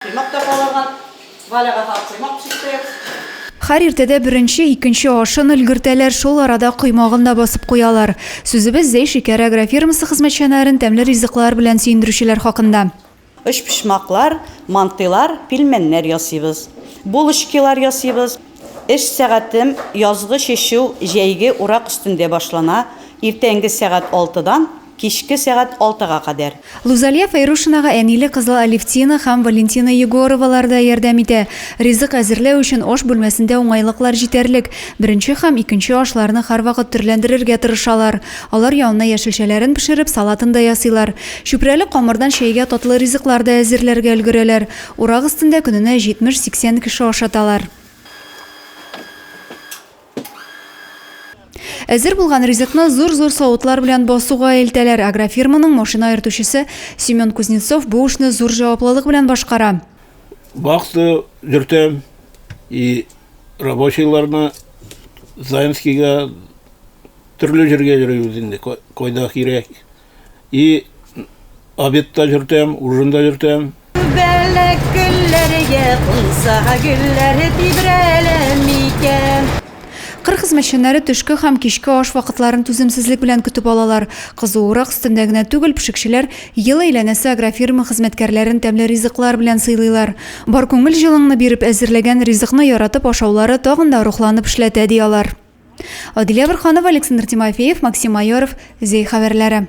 Коймак та калырган. Валяга тагы коймак пешерттек. Һәр иртәдә беренче, икенче ашын өлгертәләр, шул арада коймагын да басып куялар. Сүзебез Зәй шикәре агрофирмасы хезмәтчәннәрен тәмле ризыклар белән сөендерүчеләр хакында. Өчпочмаклар, мантыйлар, пилмәннәр ясыйбыз. Булочкилар ясыйбыз. Эш сәгатем язгы чәчү, җәйге урак өстендә башлана, иртәнге сәгать алтыдан кичке сәгать алтыга кадәр. Лузалия Фәйрушинага әниле-кызлы Алевтина һәм Валентина Егоровалар да ярдәм итә. Ризык әзерләү өчен аш бүлмәсендә уңайлыклар җитәрлек. Беренче һәм икенче ашларны һәрвакыт төрләндерергә тырышалар. Алар янына яшелчәләрен пешереп, салатын да ясыйлар. Чүпрәле камырдан чәйгә татлы ризыклар да әзерләргә өлгерәләр. Урак өстендә көненә 70-80 кеше ашаталар. Әзер булган ризыкны зур-зур савытлар белән басуга илтәләр. Агрофирманың машина йөртүчесе Семен Кузнецов бу эшне зур җаваплылык белән башкара. Вахта йөртәм и рабочийларны Заинскийга төрле җиргә йөрибез инде, кайда кирәк. И обедта йөртәм, ужинда йөртәм. Күбәләк гөлләргә кунса, гөлләр тибрәлә микән? Кыр хезмәтчәннәре төшке һәм кичке аш вакытларын түземсезлек белән көтеп алалар. Кызу урак өстендә генә түгел, пешекчеләр ел әйләнәсе агрофирма хезмәткәрләрен тәмле ризыклар белән сыйлыйлар. Бар күңел җылыңны биреп әзерләгән ризыкны яратып ашаулары тагын да рухланып эшләтә, ди алар. Адилә Борһанова, Александр Тимофеев, Максим Майоров, Зәй хәбәрләре.